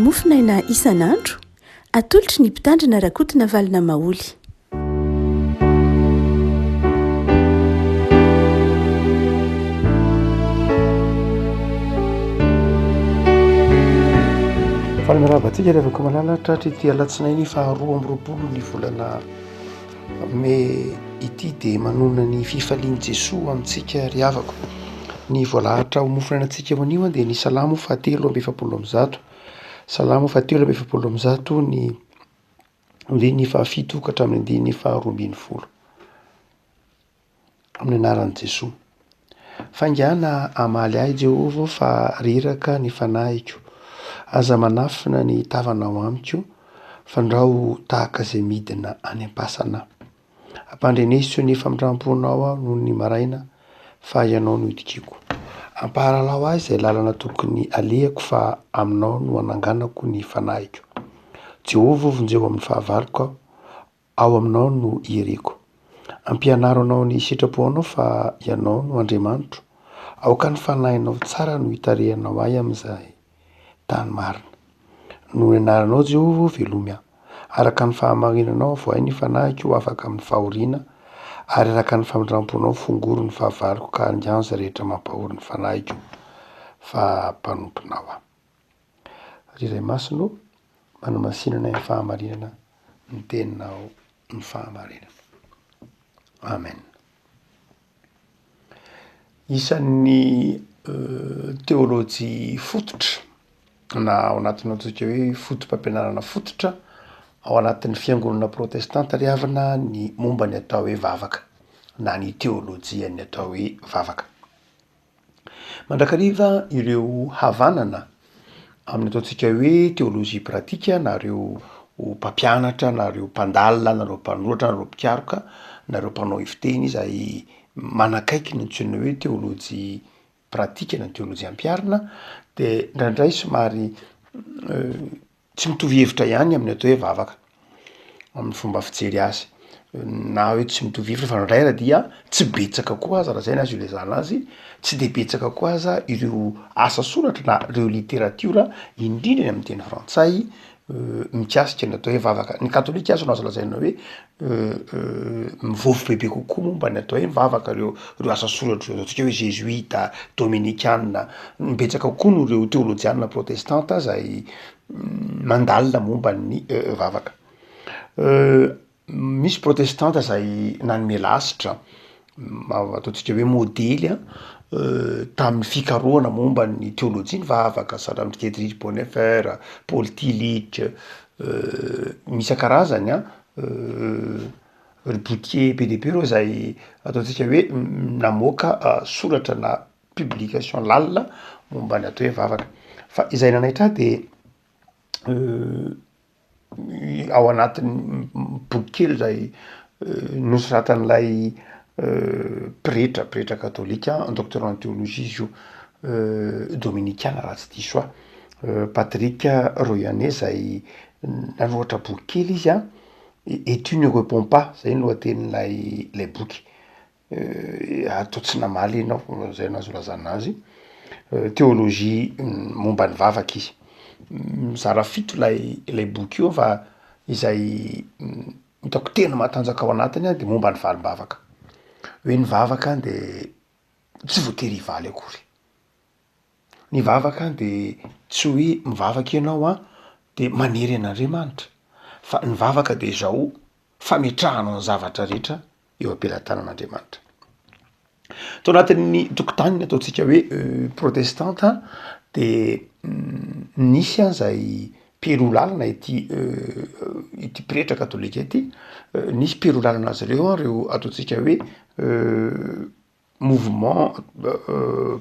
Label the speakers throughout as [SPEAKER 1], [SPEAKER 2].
[SPEAKER 1] Mofonaina isan'andro, atolotry ny Mpitandrina Rakotonavalona Maholy.
[SPEAKER 2] Faly miarahaba antsika ry havako malala tratry ity alatsinainy faha 22 ny volana Mey ity dia manonona ny fifalian'i Jesoa amintsika ry havako. Ny voalahatra ho mofonainantsika ho anio dia ny Salamo fahatelo amby 140. Salamo fahatelo amby 140 ny andininy fahafito ka hatramin'ny andininy faharoa ambin'ny folo. Amin'ny anaran'i Jesoa. Faingàna hamaly ahy Jehovah ô fa reraka ny fanahiko. Aza manafina ny tavanao amiko, fandrao tahaka izay midina any am-pasana. Ampandreneso ny famindram-ponao aho noho ny maraina, fa Ianao no itokiako. Ampahalalao ahy izay lalana tokony alehako fa aminao no ananganako ny fanahiko. Jehovah ô vonjeo amin'ny fahavaloko aho, Ao aminao no iereko. Ampianaro anao ny sitraponao fa Ianao no Andriamanitro. Aoka ny Fanahinao tsara no hitarihanao ahy amin'izay tany marina. Noho ny anaranao, Jehovah ô, velomy aho. Araka ny fahamarinanao avoahy ny fanahiko ho afaka amin'ny fahoriana, ary araka ny famindram-ponao fongory ny fahavaloko ka aringano izay rehetra mampahory ny fanahiko, fa mpanomponao aho. Ry Ray Masina ô, manamasinana ny fahamarinana ny teninao ny fahamarinana. Amen. Isan'ny teolojia fototra na ao anatin'ny ataontsika hoe foto-pampianarana fototra ao anatin'ny fiangonana protestanta ry havana ny momba ny atao hoe vavaka na ny teolojian'ny atao hoe vavaka. Mandrakariva ireo havanana amin'ny ataontsika hoe teolojia pratika na ireo mpampianatra na ireo mpandalina na ireo mpanoratra na ireo mpikaroka na ireo mpanao heviteny izay manakaiky ny antsoina hoe teolojia pratika na teolojia ampiharina de indraindray somary Tsy mitovy hevitra ihany amin'ny atao hoe vavaka, amin'ny fomba fijery azy, na hoe tsy mitovy hevitra fa indraindray ara dia tsy betsaka koa aza raha zay ny azo ilazana azy, tsy de betsaka koa aza ireo asa soratra na ireo literatiora indrindra ny amin'ny teny frantsay mikasika ny atao hoe vavaka. Ny katolika aza no azo lazaina hoe mivovo bebe kokoa momba ny atao hoe mivavaka ireo ireo asa soratra ireo, ataontsika hoe zezoita, dominikana, betsaka kokoa noho ireo teolojiana protestanta zay mandalina momba ny vavaka. Misy protestanta zay nanome lasitra ataontsika hoe môdely an tamin'ny fikarohana momba ny teolojia ny vavaka, sahala amin'i Dietrich Bonhoeffer, Paul Tillich, misy an-karazany an, ry Boutier be dia be reo zay ataontsika hoe namoaka soratra na publication lalina momba ny atao hoe vavaka, fa izay nanaitra ahy de ao anatin'ny boky kely zay nosoratan'ilay pretra, pretra katolika docteur en théologie izy io, dominikana raha tsy diso aho, Patrick Royane zay nanoratra boky kely izy an, et tu ne reponds pas zay ny lohatenin'ilay lay boky. Ary toa tsy namaly enao, zay no azo ilazana azy, teolojia momba ny vavaka izy, mizara fito ilay ilay boky io fa izay hitako tena matanjaka ao anatiny de momba ny valim-bavaka, hoe ny vavaka de tsy voatery hivaly akory, ny vavaka de tsy hoe mivavaka ianao an de manery an'Andriamanitra, fa ny vavaka de zao fametrahanao ny zavatra rehetra eo am-pelatanan'Andriamanitra. Tao anatin'ny tokotaniny ataontsika hoe protestanta de nisy an zay mpiroa lalana ity ity pretra katolika ity, nisy mpiroa lalana azy ireo an, reo ataontsika hoe mouvement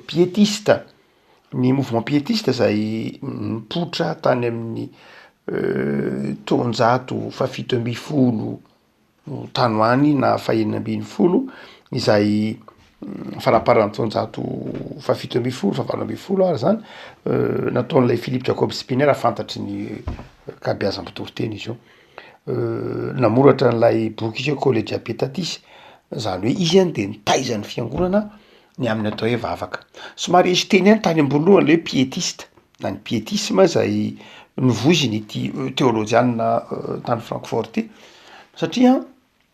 [SPEAKER 2] pietiste, ny mouvement pietiste zay nipoitra tany amin'ny taonjato fahafito ambinifolo tany ho any na fahenina ambinifolo izay faramparan'ny taonjato fahafito ambinifolo fahavalo ambinifolo ary zany nataon'ilay Philippe Jacob Spener fantatry ny ankabeazan'ny mpitoriteny izy io. Namoratra an'ilay boky izy hoe Collegia Pietatis, zany hoe izy any de nitaiza ny fiangonana ny amin'ny atao hoe vavaka. Somary esy teny ihany tany am-boalohany le hoe pietiste na ny pietisme zay. novoiziny ity teolojianina tany Francfort ity satria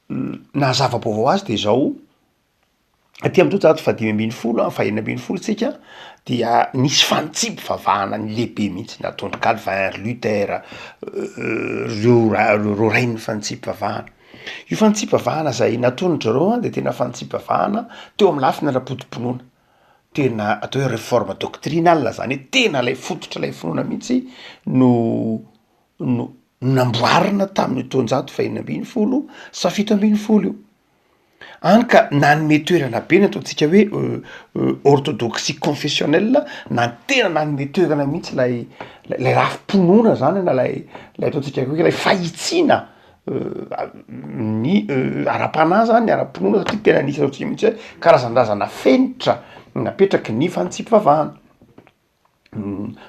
[SPEAKER 2] naha zava-baovao azy de zao, aty amy taonjato fahadimy ambinifolo an, fahenina ambinifolo tsika dia nisy fanitsiam-pivavahana lehibe mihitsy nataon'i Calvin, ry Luther, reo ra- reo rain'ny fanitsiam-pivavahana. Io fanitsiam-pivavahana zay nataon-dry zareo an de tena fanitsiam-pivavahana teo amy lafiny ara-poto-pinoana. Tena atao hoe réforme doctrinale zany hoe tena lay fototr'ilay finoana mihitsy no no namboarina tamin'io taonjato fahenina ambinifolo sa 17 io. Hany ka nanome toerana be ny ataontsika hoe orthodoxie confessionnelle na tena nanome toerana mihitsy lay lay rafi-pinoana zany na lay lay ataontsika hoe lay fahitsiana ny ara-panahy zany, ara-pinoana satria tena nisy ataontsika mihitsy hoe karazan-drazana fenitra napetraky ny fanitsiam-pivavahana,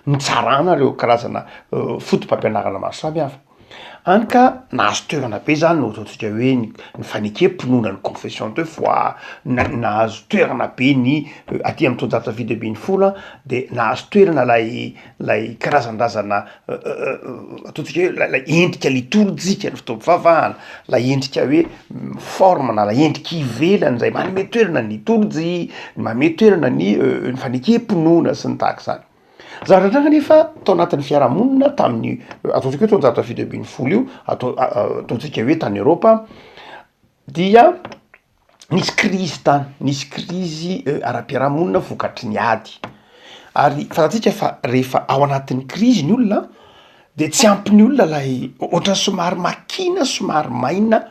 [SPEAKER 2] nitsarana reo karazana foto-pampianarana maro samihafa. Hany ka nahazo toerana be zany no ataontsika hoe ny ny fanekem-pinoana ny confession de foi, na- nahazo toerana be ny aty amy taonjato faha-17 a de nahazo toerana lay lay karazan-drazana ataontsika hoe lay lay endrika litorjika ny fotoam-pivavahana, lay endrika hoe forme na lay endrika ivelany zay manome toerana ny litorjia, manome toerana ny ny fanekem-pinoana sy ny tahaka izany. Zavatra nitranga anefa tao anatin'ny fiarahamonina tamin'ny ataontsika hoe taonjato faha-17 io, atao ataontsika hoe tany Eropa dia nisy krizy tany, nisy krizy ara-piarahamonina vokatry ny ady, ary fantatsika fa rehefa ao anatin'ny krizy ny olona de tsy ampy ny olona lay ohatran'ny somary makina somary maina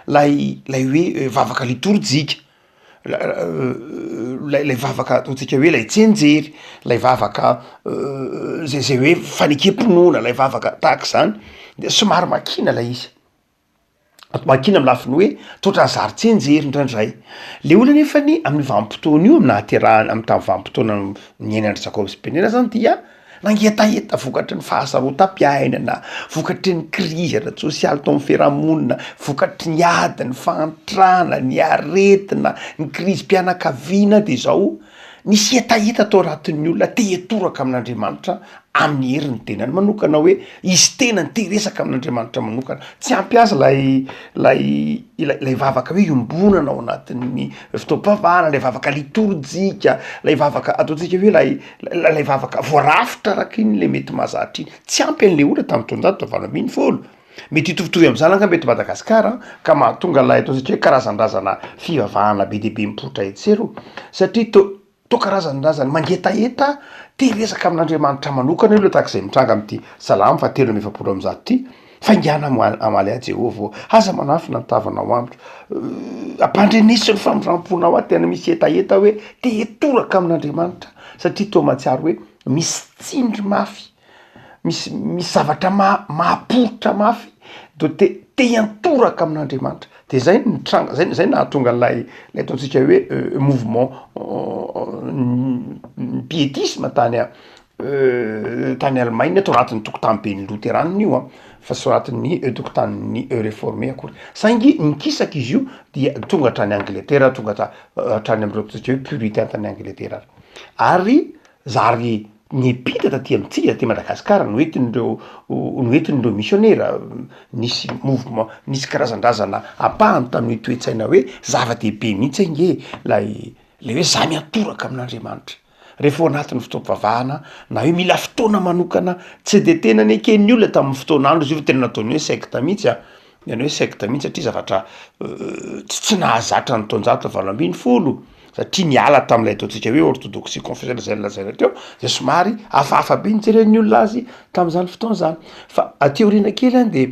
[SPEAKER 2] lay lay hoe vavaka litorjika. Lay lay vavaka ataontsika hoe lay tsianjery, lay vavaka zay zay hoe fanekem-pinoana, lay vavaka tahak'izany de somary makina lay izy, makina amy lafiny hoe toa ohatran'ny zary tsianjery indraindray, le olona nefany amin'io vanim-potoana io amy nahaterahana amy tamy vanim-potoana niainan-dry Jacob Spener zany dia Nangetaheta vokatry ny fahasarotam-piainana, vokatry ny krizy ara-tsosialy tao amin'ny fiarahamonina, vokatry ny ady, ny fahantrana, ny aretina, ny krizim-pianakaviana de zao nisy hetaheta tao anatin'ny olona te hitoraka amin'Andriamanitra amin'ny herin'ny tenany manokana hoe izy tenany te hiresaka amin'Andriamanitra manokana, tsy ampy azy lay lay ilay lay vavaka hoe iombonana ao anatin'ny fotoam-pivavahana, lay vavaka litorjika, lay vavaka ataontsika hoe lay Ilay vavaka voarafitra araka iny le mety mahazatra iny. Tsy ampy an'le olona tamin'ny taonjato 18. Mety hitovitovy amin'izany angamba eto Madagasikara ka mahatonga ilay ataontsika hoe karazan-drazana fivavahana be dia be mipoitra etsy sy eroa. Satria toa toa karazan-drazana mangetaheta te hiresaka amin'Andriamanitra manokana io aloha tahaka izay mitranga amin'ity Salamo faha 143 ity. Faingàna hamaly ahy Jehovah ô, aza manafina ny tavanao amiko. Ampandreneso ny famindram-ponao ahy, tena misy hetaheta hoe te hitoraka amin'Andriamanitra satria toa mahatsiaro hoe misy tsindry mafy, misy misy zavatra maha- mahaporitra mafy de te te hiantoraka amin'Andriamanitra. De zay no nitranga, zay zay nahatonga an'ilay ilay ataontsika hoe mouvement pietisme tany Tany Allemagne, tao anatin'ny tokotaniben'ny Loteranina io an, fa tsy tao anatin'ny tokotanin'ny Reforme akory. Saingy nikisaka izy io dia tonga hatrany Angletera, tonga hatra- hatrany amin'ireo ataontsika hoe puritain tany Angletera ary. Ary zary niampita taty amintsika, taty Madagasikara, noentin'ireo noentin'ireo misionera, nisy mouvement, nisy karazan-drazana ampahany tamin'io toe-tsaina hoe zava-dehibe mihitsy ange lay lay hoe za miantoraka amin'Andriamanitra. Rehefa ao anatin'ny fotoam-pivavahana na hoe mila fotoana manokana, tsy de tena neken'ny olona tamin'ny fotoan'andro izy io fa tena nataony hoe secte mihitsy an, tena hoe secte mihitsy satria zavatra tsy tsy nahazatra ny taonjato 18 satria niala tam'lay ataontsika hoe orthodoxie confessionnelle zay nolazaina teo de somary hafahafa be nijeren'ny olona azy tam'zany fotoana zany, fa aty aoriana kely an de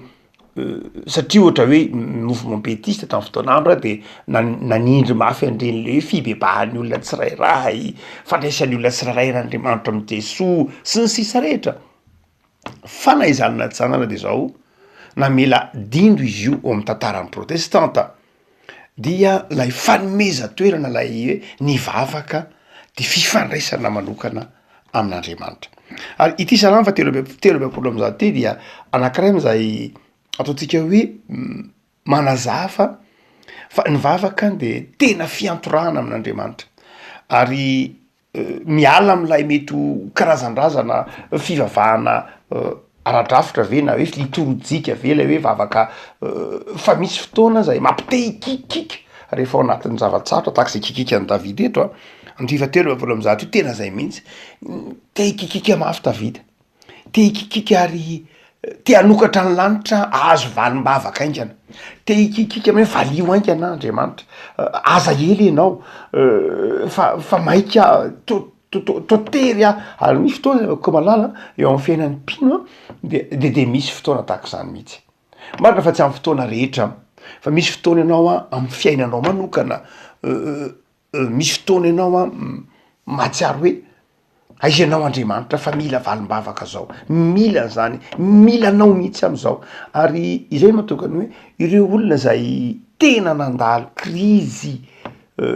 [SPEAKER 2] Satria ohatra hoe mouvement pietiste tamin'ny fotoan'andro de nan- nanindry mafy an'ireny le hoe fibebahan'ny olona tsirairay, fandraisan'ny olona tsirairay an'Andriamanitra amin'i Jesoa sy ny sisa rehetra, fa na izany na tsy izany ary de zao, namela dindo izy io ao amin'ny tantaran'ny protestanta, dia lay fanomezan-toerana lay hoe ny vavaka de fifandraisana manokana amin'Andriamanitra. Ary ity salamo faha telo amby 143 ity dia anankiray amin'izay ataontsika hoe manazava fa ny vavaka de tena fiantorahana amin'Andriamanitra ary miala amin'ilay mety ho karazan-drazana fivavahana. Ara-drafitra ve na hoe litorjika ve ilay hoe vavaka fa misy fotoana zay mampite hikikiaka rehefa ao anatin'ny zava-tsarotra tahaka izay kikikan'i Davida eto a, andininy fahatelo amby 148 io tena zay mihitsy, te hikikiaka mafy Davida, te hikikiaka ary te hanokatra ny lanitra hahazo valim-bavaka haingana, te hikikiaka hoe valio haingana aho Andriamanitra, aza ela ianao fa fa maika aho, to- to tery aho, ary misy fotoana ry komalala eo amin'ny fiainan'ny mpino an, de de de misy fotoana tahaka izany mihitsy, marina fa tsy amin'ny fotoana rehetra fa misy fotoana ianao an amin'ny fiainanao manokana misy fotoana ianao an mahatsiaro hoe aiza ianao Andriamanitra fa mila valim-bavaka zao, mila an'zany, mila anao mihitsy am'zao, ary izay no mahatonga ny hoe ireo olona zay tena nandalo krizy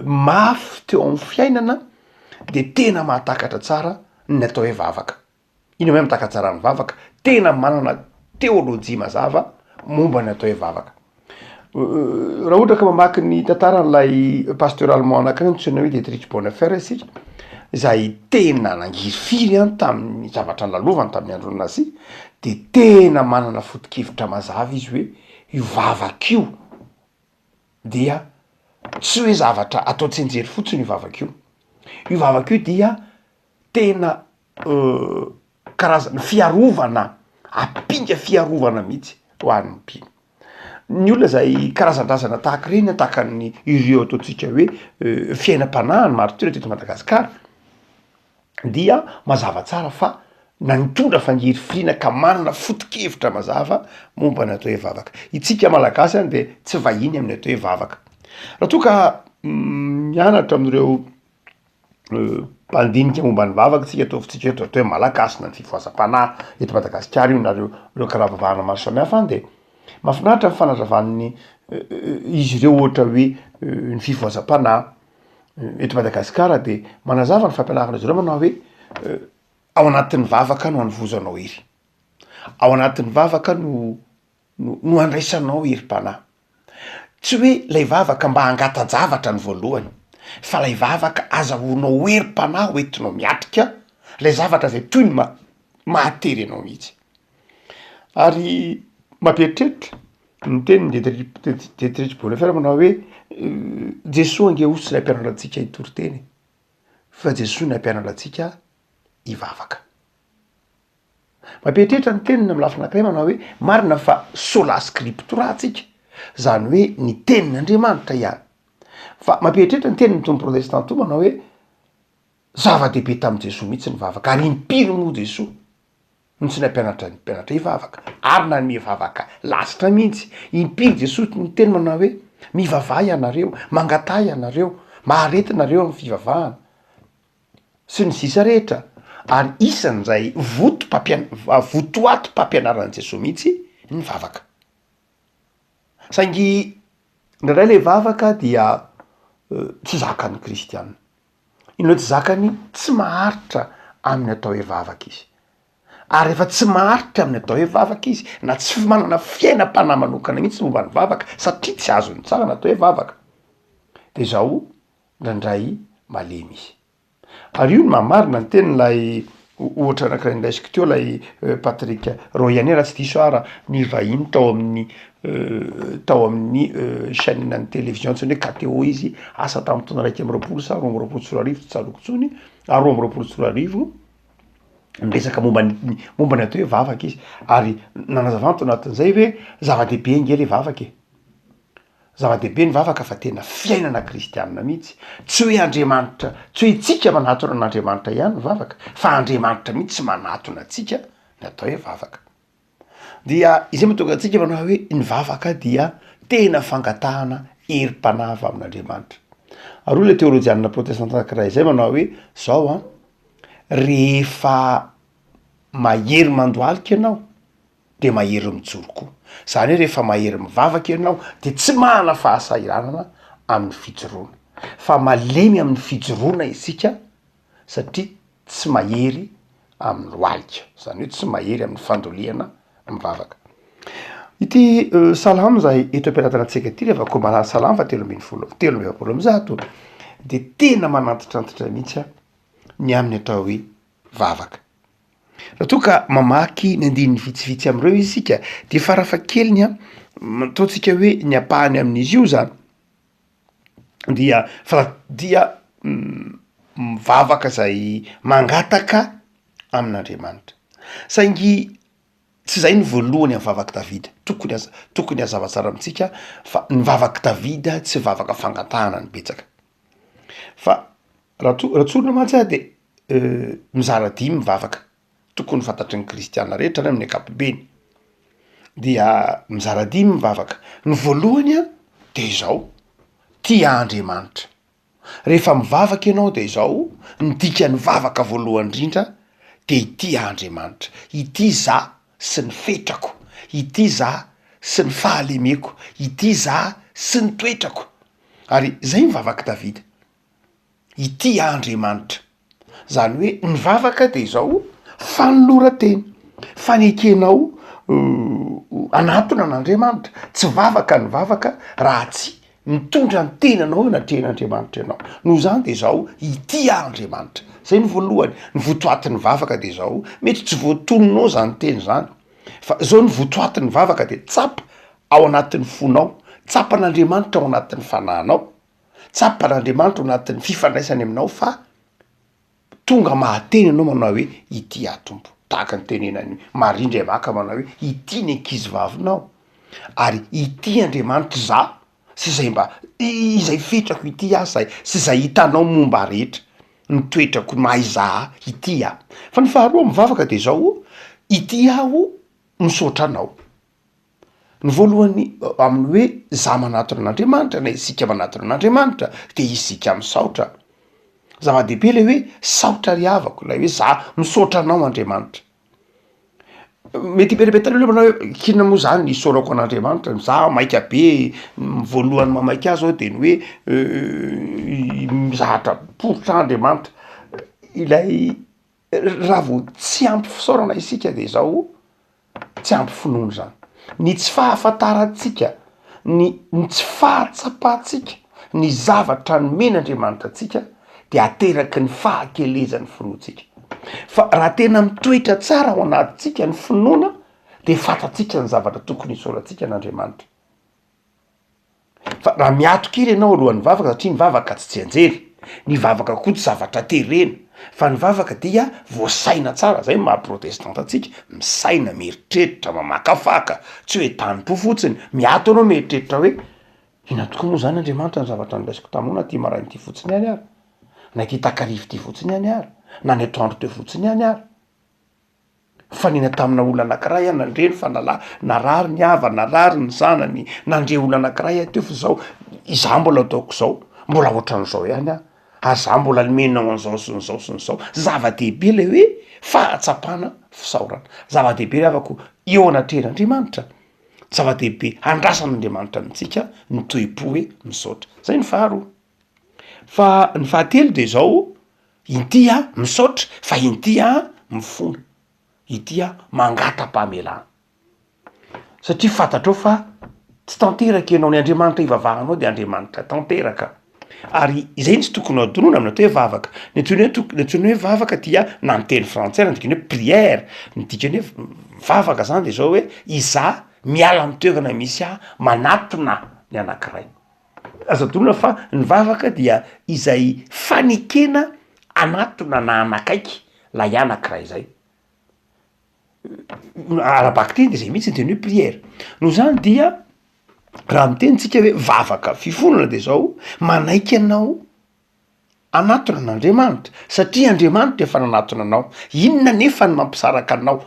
[SPEAKER 2] mafy teo amin'ny fiainana de tena mahatakatra tsara ny atao hoe vavaka. Inona hoe mitaka-tsara ny vavaka? Tena manana teolojia mazava momba ny atao hoe vavaka. Raha ohatra ka mamaky ny tantaran'ilay pasteur allemand anakiray antsoina hoe Dietrich Bonhoeffer isika, izay tena nangirifiry an tamin'ny zavatra nolalovany tamin'ny andron'ny Nazi, de tena manana foto-kevitra mazava izy hoe io vavaka io dia tsy hoe zavatra atao tsianjery fotsiny io vavaka io, io vavaka io dia tena karazana fiarovana, ampinga fiarovana mihitsy ho an'ny mpino. Ny olona zay karazan-drazana tahaka ireny tahaka ny ireo ataontsika hoe fiainam-panahy ny martyrs teto Madagasikara dia mazava tsara fa na nitondra fangirifiriana ka manana foto-kevitra mazava momba ny atao hoe vavaka. Itsika Malagasy any de tsy vahiny amin'ny atao hoe vavaka. Raha toa ka mianatra amin'ireo mpandinika momba ny vavaka tsika ataovintsika eto atao hoe Malagasy na ny fifohazam-panahy eto Madagasikara io na reo reo karavavahana maro samihafa any de mahafinaritra ny fanazavan'ny izy ireo ohatra hoe ny fifohazam-panahy eto Madagasikara de manazava ny fampianarana izy ireo manao hoe ao anatin'ny vavaka no anovozanao hery, ao anatin'ny vavaka no no no andraisanao herim-panahy. Tsy hoe lay vavaka mba hangata-javatra ny voalohany fa lay vavaka azahoanao herim-panahy hoentinao miatrika lay zavatra zay toy ny ma- mahatery anao mihitsy. Ary mampieritreritra ny tenin'i Dietrich Dietrich Bonhoeffer manao hoe Jesoa ange hoy tsy nampianatra antsika hitory teny fa Jesoa nampianatra antsika hivavaka. Mampieritreritra ny teniny amin'ny lafiny anankiray manao hoe marina fa sola scriptura tsika, zany hoe ny tenin'Andriamanitra ihany. Fa mampieritreritra ny tenin'ny Tompo protestanta manao hoe zava-dehibe tamin'i Jesoa mihitsy ny vavaka ary impiry moa Jesoa no tsy nampianatra ny mpianatra hivavaka ary nanome vavaka lasitra mihitsy. Impiry Jesoa niteny manao hoe mivavaha ianareo, mangataha ianareo, mahareta nareo amin'ny fivavahana. Sy ny sisa rehetra, ary isan'izay votom-pampian- votoatim-pampianaran'i Jesoa mihitsy ny vavaka. Saingy indraindray le vavaka dia tsy zakan'ny kristiana. Inona hoe tsy zakany? Tsy maharitra amin'ny atao hoe vavaka izy. Ary rehefa tsy maharitra amin'ny atao hoe vavaka izy, na tsy manana fiainam-panahy manokana mihitsy momba ny vavaka, satria tsy azony tsara ny atao hoe vavaka, de zao indraindray malemy izy. Ary io no maha-marina ny tenin'ilay ohatra anankiray noraisiko teo, ilay Patrick Royane raha tsy diso aho raha nivahiny tao amin'ny tao amin'ny chaîne ny télévision antsoina hoe KTO izy, asa tamin'ny taona 21 sa 2022 tsy tsaroako intsony, ah 2022, niresaka momba ny momba ny atao hoe vavaka izy, ary nanazava tao anatin'izay hoe zava-dehibe ange le vavaka e. Zava-dehibe ny vavaka fa tena fiainana kristianina mihitsy. Tsy hoe Andriamanitra, tsy hoe itsika manatona an'Andriamanitra ihany ny vavaka, fa Andriamanitra mihitsy manatona antsika ny atao hoe vavaka. Dia izay mahatonga antsika manao hoe ny vavaka dia tena fangatahana herim-panahy avy amin'Andriamanitra. Ary hoy ilay teolojianina protestanta anankiray izay manao hoe zao an, rehefa mahery mandohalika ianao, de mahery mijoro koa. Zany hoe rehefa mahery mivavaka ianao de tsy manana fahasahiranana amin'ny fijoroana. Fa malemy amin'ny fijoroana isika satria tsy mahery amin'ny lohalika, zany hoe tsy mahery amin'ny fandolihana mivavaka. Ity salamo zay eto am-pelatanantsika ity rehefa koa manala salamo faha 13 143 de tena manantitrantitra mihitsy ny amin'ny atao hoe vavaka. Raha toa ka mamaky ny andininy vitsivitsy amin'ireo isika de farafahakeliny an, ataontsika hoe ny ampahany amin'izy io zany dia fa dia mivavaka zay mangataka amin'Andriamanitra. Saingy tsy zay ny voalohany amy vavak'i Davida, tokony haza- tokony hazava tsara amintsika fa ny vavak'i Davida tsy vavaka fangatahana ny betsaka. Fa raha to- raha tsorina mantsy aho de mizara dimy ny vavaka, tokony fantatry ny kristiana rehetra any amin'ny ankapobeny, dia mizara dimy ny vavaka, ny voalohany an de izao, tia Andriamanitra, rehefa mivavaka ianao de izao, ny dikan'ny vavaka voalohany indrindra de ity Andriamanitra, ity za sy ny fetrako, ity za sy ny fahalemeko, ity za sy ny toetrako, ary zay ny vavak'i Davida. Ity Andriamanitra. Zany hoe ny vavaka de izao, fanoloran-tena, fanekenao hanatona an'Andriamanitra, tsy vavaka ny vavaka raha tsy mitondra ny tenanao eo anatrehan'Andriamanitra ianao, noho izany de izao, ity Andriamanitra, zay ny voalohany, ny votoatin'ny vavaka de izao, mety tsy voatononao zany teny zany, fa zao ny votoatin'ny vavaka de tsapa ao anatin'ny fonao, tsapan'Andriamanitra ao anatin'ny fanahinao, Tsapan'Andriamanitra ao anatin'ny fifandraisany aminao fa tonga mahateny ianao manao hoe ity aho Tompo, tahaka ny tenenan'i Maria Ndriamaka manao hoe ity ny ankizy vavinao, ary ity Andriamanitra izaho sy izay mba izay fetrako ity aho zay sy izay hitanao momba ahy rehetra, ny toetrako, ny maha izaho ahy, ity aho. Fa ny faharoa mivavaka de izao, ity aho misaotra anao. Ny voalohany amin'ny hoe za manatona an'Andriamanitra na isika manatona an'Andriamanitra de isika misaotra. Zava-dehibe le hoe saotra ry havako, ilay hoe za misaotra anao Andriamanitra. Mety hipetrapetraka aloha ianao hoe k'inona moa zany isaorako an'Andriamanitra, za maika be, ny voalohany mahamaika ahy zao de ny hoe mizahatra poritra Andriamanitra, ilay Raha vao tsy ampy fisaorana isika de izao tsy ampy finoana izany. Ny tsy fahafantarantsika, ny ny tsy fahatsapantsika ny zavatra nomen'Andriamanitra antsika de ateraky ny fahakelezan'ny finoantsika. Fa raha tena mitoetra tsara ao anatintsika ny finoana de fantatsika ny zavatra tokony hisaorantsika an'Andriamanitra. Fa raha miato kely ianao alohan'ny vavaka satria ny vavaka tsy tsianjery, ny vavaka koa tsy zavatra terena, fa ny vavaka dia voasaina tsara, zay ny maha protestanta antsika, misaina, mieritreritra, mamakafaka, tsy hoe tanim-po fotsiny, miato ianao mieritreritra hoe inona tokoa moa zany Andriamanitra ny zavatra noraisiko taminao na ty maraina ity fotsiny ihany ary, na ity takariva ity fotsiny ihany ary, na ny atoandro teo fotsiny ihany ary. Nifanena tamina olona anankiray aho nandre ny fanala-, narary ny havany, narary ny zanany, nandre olona anankiray aho teo fa zao, izaho mbola ataoko zao, mbola ohatran'izao ihany aho, ary za mbola nomenao an'izao sy ny zao sy ny zao, zava-dehibe le hoe fahatsapana fisaorana, zava-dehibe ry havako eo anatrehan'Andriamanitra, zava-dehibe andrasan'Andriamanitra amintsika ny toe-po hoe misaotra, zay ny faharoa. Fa ny fahatelo de zao, inty aho misaotra fa inty aho mifona, ity aho mangata-pamelana, satria fantatrao fa tsy tanteraka ianao, ny Andriamanitra ivavahanao de Andriamanitra tanteraka, ary izay no tsy tokony ho adinoina amin'ny atao hoe vavaka, ny antsoina hoe tok- ny antsoina hoe vavaka dia na ny teny frantsay na ny dikany hoe prière, ny dikany hoe vavaka zany de zao hoe izaho miala amin'ny toerana misy ahy manatona ny anankiray. Azo adinoina fa ny vavaka dia izay fanekena hanatona na hanakaiky lay anankiray izay. Ara-bakiteny de zay mihitsy ny teny hoe prière. Noho izany dia raha miteny tsika hoe vavaka fifonana de zao, manaiky anao hanatona an'Andriamanitra satria Andriamanitra efa nanatona anao. Inona anefa ny mampisaraka anao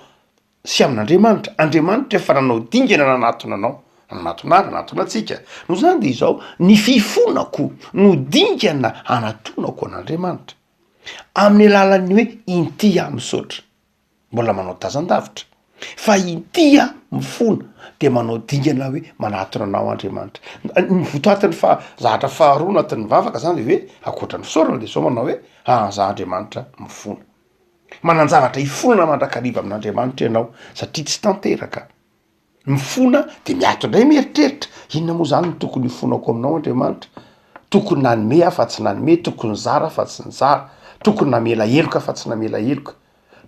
[SPEAKER 2] sy amin'Andriamanitra, Andriamanitra efa nanao dingana nanatona anao, nanatona ahy, nanatona antsika, noho izany dia izao, ny fifonako no dingana hanatonako an'Andriamanitra, amin'ny alalan'ny hoe inty aho misaotra, mbola manao tazan-davitra, fa inty aho mifona, dia manao dingana hoe manatona anao Andriamanitra, ny votoatin'ny faha- zavatra faharoa anatin'ny vavaka zany de hoe ankoatra ny fisaorana de izao manao hoe ah za Andriamanitra mifona. Manan-javatra hifonana mandrakariva amin'Andriamanitra ianao satria tsy tanteraka. Mifona de miato indray mieritreritra, inona moa zany no tokony hifonako aminao Andriamanitra? Tokony nanome aho fa tsy nanome, tokony nizara aho fa tsy nizara, tokony namela heloka aho fa tsy namela heloka.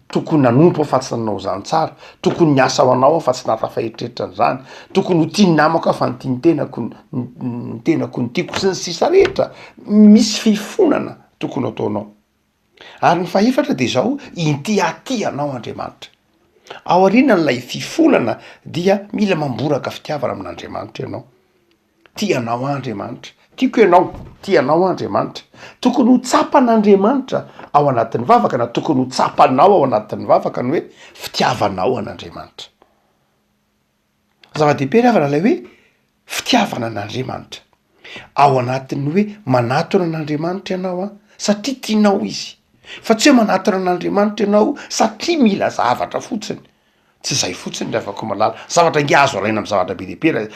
[SPEAKER 2] Tokony nanompo aho fa tsy nanao izany tsara, tokony niasa ho anao aho fa tsy nahatafaeritreritra an'izany, tokony ho tia ny namako aho fa ny tia ny tenako ny tenako no tiako, sy ny sisa rehetra. Misy fifonana tokony ho ataonao. Ary ny fahefatra de izao, inty aho tia anao Andriamanitra. Aorianan'ilay fifonana dia mila mamboraka fitiavana amin'Andriamanitra ianao. Tia anao aho Andriamanitra. Tiako ianao. Tia anao aho Andriamanitra. Tokony ho tsapan'Andriamanitra ao anatin'ny vavaka na tokony ho tsapanao ao anatin'ny vavaka ny hoe fitiavanao an'Andriamanitra. Zava-dehibe ry havana ilay hoe fitiavana an'Andriamanitra. Ao anatin'ny hoe manatona an'Andriamanitra ianao an, satria tianao izy. Fa tsy hoe manatona an'Andriamanitra ianao satria mila zavatra fotsiny. Tsy izay fotsiny ry havako malala. Zavatra ange azo alaina amin'ny zavatra be dia be raha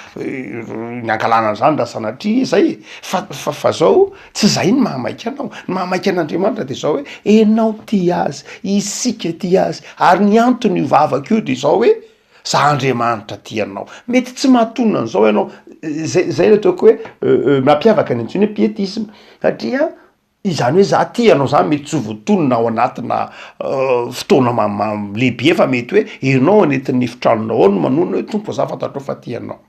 [SPEAKER 2] ny angalana an'izany raha sanatria izay e. Fa fa fa zao tsy izay ny mahamaika anao. Ny mahamaika an'Andriamanitra de zao hoe enao tia azy, isika tia azy, ary ny anton'io vavaka io de zao hoe za Andriamanitra tia anao. Mety tsy mahatonona an'izao ianao, zay zay no ataoko hoe mampiavaka ny antsoina hoe pietisme satria Izany hoe za tia anao zany mety tsy ho voatonona ao anatina fotoana lehibe fa mety hoe ianao anatin'ny efitranonao ao no manonona hoe Tompo za fantatrao fa tia anao.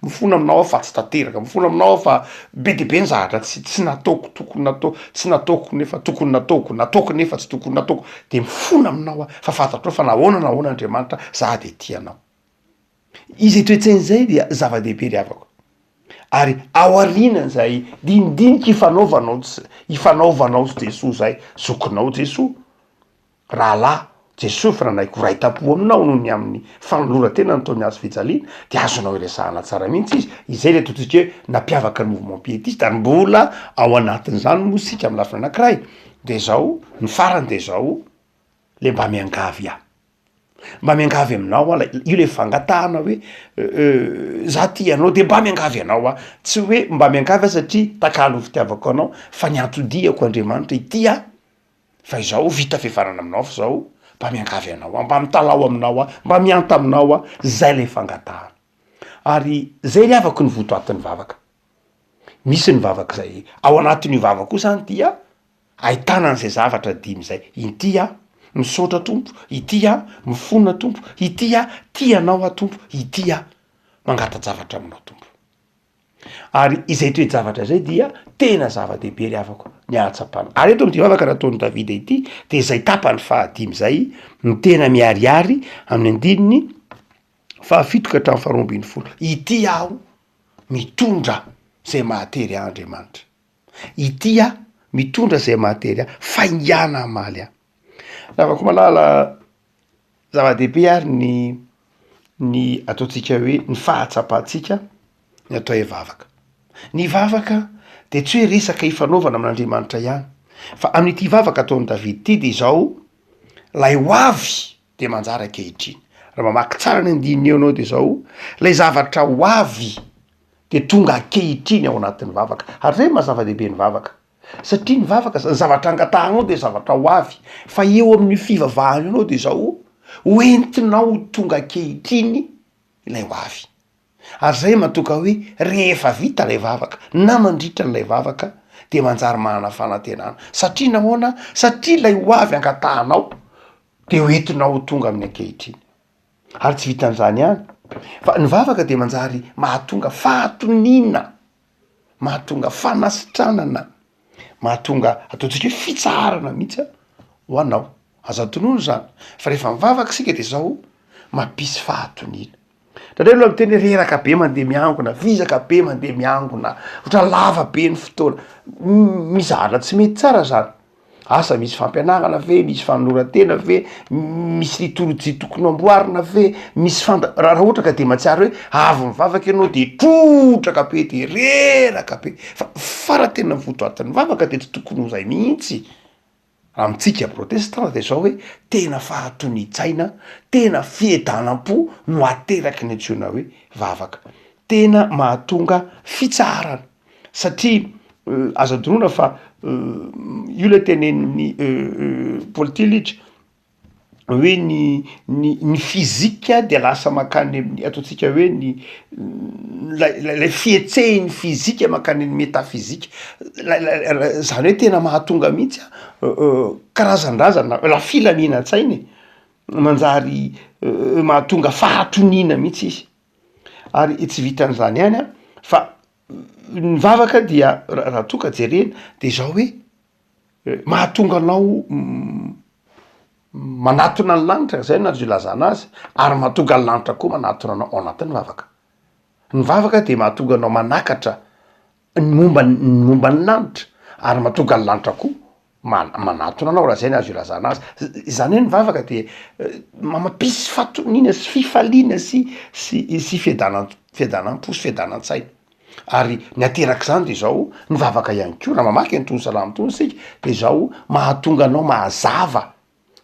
[SPEAKER 2] Mifona aminao aho fa tsy tanteraka, mifona aminao aho fa be dia be ny zavatra tsy tsy nataoko tokony natao, tsy nataoko nefa tokony nataoko, nataoko nefa tsy tokony nataoko, de mifona aminao aho fa fantatrao fa na ahoana na ahoana Andriamanitra za de tia anao. Izay toe-tsaina izay dia zava-dehibe ry havako. Ary aorianan'izay dinidinika ifanaovanao ifanaovanao sy Jesoa izay, zokinao Jesoa, rahalahy Jesoa efa nanaiky ho ray tam-po aminao noho ny amin'ny fanoloran-tena nataony hazo fijaliana, dia azonao iresahana tsara mihitsy izy. Izay ilay ataontsika hoe nampiavaka ny mouvement piétiste, ary mbola ao anatin'izany moa isika amin'ny lafiny anankiray. Dia izao, ny farany dia izao, le mba miangavy ahy. Mba miangavy aminao aho lay, io le fangatahana hoe za tia anao de mba miangavy anao aho, tsy hoe mba miangavy aho satria takalon'ny fitiavako anao fa ny anton-diako Andriamanitra ity aho fa izao vita fihavanana aminao fa zao mba miangavy anao aho, mba mitalaho aminao aho, mba mihanta aminao aho, zay le fangatahana. Ary zay ry havako ny votoatin'ny vavaka. Misy ny vavaka zay, ao anatin'io vavaka io zany dia Ahitana an'izay zavatra dimy izay. Inty aho, misaotra Tompo, ity aho, mifona Tompo, ity aho, tia Anao aho Tompo, ity aho, mangata-javatra aminao Tompo. Ary izay toe-javatra izay dia tena zava-dehibe ry havako ny ahatsapana. Ary eto amin'ity vavaka nataon'i Davida ity dia izay tapany fahadimy izay no tena miharihary amin'ny andininy fahafito ka hatramin'ny faharoa ambin'ny folo. Ity aho mitondra izay mahatery ahy Andriamanitra. Ity aho mitondra izay mahatery ahy, faingàna hamaly ahy. Ravako malala, zava-dehibe ary ny ny ataontsika hoe ny fahatsapantsika ny atao hoe vavaka. Ny vavaka de tsy hoe resaka ifanaovana amin'Andriamanitra ihany, fa amin'ity vavaka ataon'i Davida ity de izao, lay ho avy de manjary ankehitriny. Raha mamaky tsara ny andininy eo ianao de izao, lay zavatra ho avy de tonga ankehitriny ao anatin'ny vavaka. Ary zay maha zava-dehibe ny vavaka. Satria ny vavaka, ny zavatra angatahanao de zavatra ho avy, fa eo amin'io fivavahana io anao de zao, ho entinao ho tonga ankehitriny ilay ho avy. Ary zay mahatonga hoe rehefa vita ilay vavaka, na mandritra an'ilay vavaka, de manjary manana fanantenana. Satria nahoana? Satria ilay ho avy angatahanao de ho entinao ho tonga amin'ny ankehitriny. Ary tsy vitan'izany ihany, fa ny vavaka dia manjary mahatonga fahatoniana, mahatonga fanasitranana, mahatonga ataontsika hoe fitsaharana mihitsy ho anao. Aza adinoina izany, fa rehefa mivavaka isika de zao mampisy fahatoniana. Indraindray aloha miteny hoe reraka be mandeha miangona, vizaka be mandeha miangona, ohatra lava be ny fotoana, misy zavatra tsy mety tsara zany. Asa misy fampianarana ve, misy fanoloran-tena ve, misy litorjia tokony ho amboarina ve, misy fanda- raha raha ohatra ka de mahatsiaro hoe avy mivavaka ianao de trotraka be de reraka be, fa fa raha tena votoatin'ny vavaka de tsy tokony ho zay mihitsy. Amintsika protestanta de zao hoe tena fahatonian-tsaina, tena fiadanam-po no ateraky ny antsoina hoe vavaka. Tena mahatonga fitsaharana satria azo adinoina fa io le tenenin'i Paul Tillich hoe ny ny ny fizika de lasa mankany amin'ny ataontsika hoe ny lay lay fihetsehin'ny fizika mankany amin'ny metafizika, lay zany hoe tena mahatonga mihitsy an karazan-drazana la filaminan-tsaina e. manjary mahatonga fahatoniana mihitsy izy. Ary tsy vitan'izany ihany an, fa ny vavaka dia raha toa ka jerena de zao hoe mahatonga anao manatona ny lanitra, zay no azo ilazana azy, ary mahatonga ny lanitra koa manatona anao ao anatin'ny vavaka. Ny vavaka dia mahatonga anao manakatra ny momba ny momba ny lanitra ary mahatonga ny lanitra koa manatona anao raha zay ny azo ilazana azy. Izany hoe ny vavaka dia mampisy fahatoniana sy fifaliana sy sy sy fiadanan- fiadanam-po sy fiadanan-tsaina. Ary ny aterak'izany de zao, ny vavaka ihany koa raha mamaky an'itony salamo itony isika de zao mahatonga anao mazava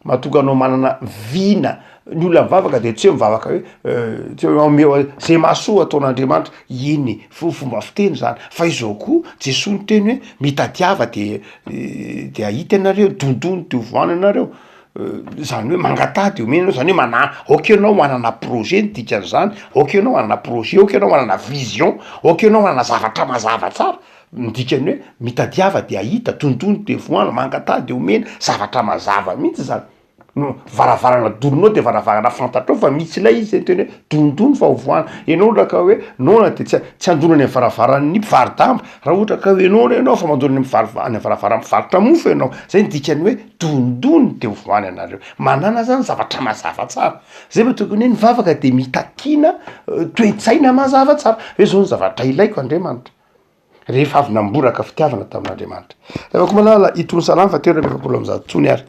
[SPEAKER 2] Mahatonga anao manana vina, ny olona mivavaka de tsy hoe mivavaka hoe tsy hoe omeo zay mahasoa ataon'Andriamanitra, eny e, fo- fomba fiteny zany, fa izao koa Jesoa niteny hoe mitadiava de de hahita ianareo, dondony de ho voahana ianareo, zany hoe mangataha de omena anao, zany hoe mana- aoka ianao hanana projet ny dikan'izany, aoka ianao hanana projet, aoka ianao hanana vision, aoka ianao hanana zavatra mazava tsara. Ny dikany hoe mitadiava de ahita, dondony de vohana, mangataha de omena, zavatra mazava mihitsy zany, no varavarana doninao de varavarana fantatrao fa misy ilay izy zay miteny hoe dondony fa ho vohana, ianao ohatra ka hoe noana de tsy tsy handona any am-varavaran'ny mpivaro-damba raha ohatra ka hoe noana ianao fa mandona any am-varava- any am-varavaran'ny mpivarotra mofo ianao, zay ny dikany hoe dondony de ho vohana ianareo, manàna zany zavatra mazava tsara, zay vao tokony hoe ny vavaka de mitakiana toe-tsaina mazava tsara, hoe zao ny zavatra ilaiko Andriamanitra. rehefa avy namboraka fitiavana tamin'Andriamanitra. Ravako malala, itony salamo fa 143 itony ary.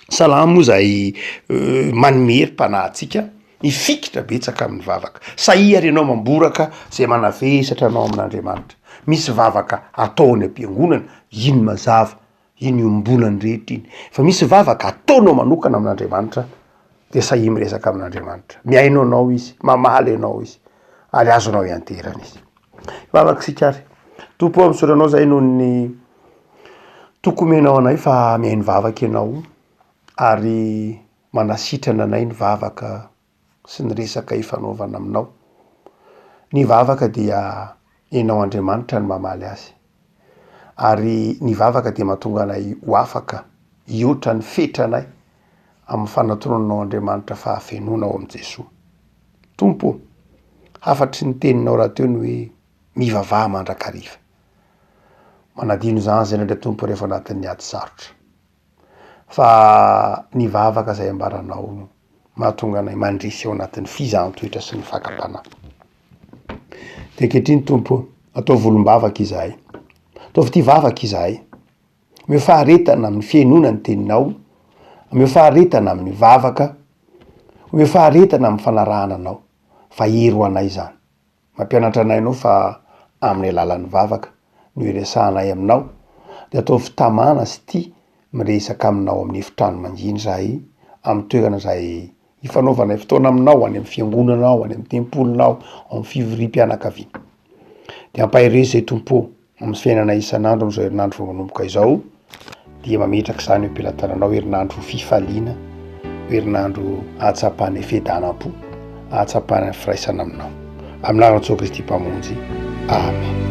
[SPEAKER 2] Salamo moa izay manome herim-panahy antsika hifikitra betsaka amin'ny vavaka. Sahia ary ianao mamboraka izay manavesatra anao amin'Andriamanitra. Misy vavaka atao any am-piangonana, iny mazava, iny iombonan'ny rehetra iny. Fa misy vavaka ataonao manokana amin'Andriamanitra, dia sahia miresaka amin'Andriamanitra. Mihaino anao Izy, mamaly anao Izy, ary azonao ianteherana Izy. Hivavaka isika ary. Tompo ô, misaotra Anao izahay noho ny toky omenao anay fa mihaino vavaka Ianao ary manasitrana anay ny vavaka sy ny resaka ifanaovana aminao. Ny vavaka dia Ianao Andriamanitra no mamaly azy. Ary ny vavaka dia mahatonga anay ho afaka hihoatra ny fetranay amin'ny fanatonanao Andriamanitra fahafenoana ao amin'i Jesoa. Tompo ô, hafatry ny teninao rahateo ny hoe mivavaha mandrakariva. Manadino izany izay indrindra Tompo rehefa anatin'ny ady sarotra. Fa ny vavaka izay ambaranao no mahatonga anay mandresy ao anatin'ny fizahan-toetra sy ny fakam-panahy. Dia ankehitriny Tompo ô, ataovy olom-bavaka izahay. Ataovy tia vavaka izahay. Omeo faharetana amin'ny fihainoana ny teninao, omeo faharetana amin'ny vavaka, omeo faharetana amin'ny fanarahana anao, fa hery ho anay izany. Mampianatra anay ianao fa amin'ny alalan'ny vavaka no iresahanay aminao, dia ataovy tamana sy tia miresaka aminao amin'ny efitrano mangina izahay, amin'ny toerana izay ifanaovanay fotoana aminao, any amin'ny fiangonanao, any amin'ny tempolinao, ao amin'ny fivoriam-pianakaviana. Dia ampaherezo izay Tompo ô, amin'ny fiainana isan'andro amin'izao herinandro vao manomboka izao, dia mametraka izany eo am-pelatananao herinandro fifaliana, herinandro ahatsapana fiadanam-po, ahatsapana ny firaisana aminao. Amin'ny anaran'i Jesoa Kristy Mpamonjy. Amen.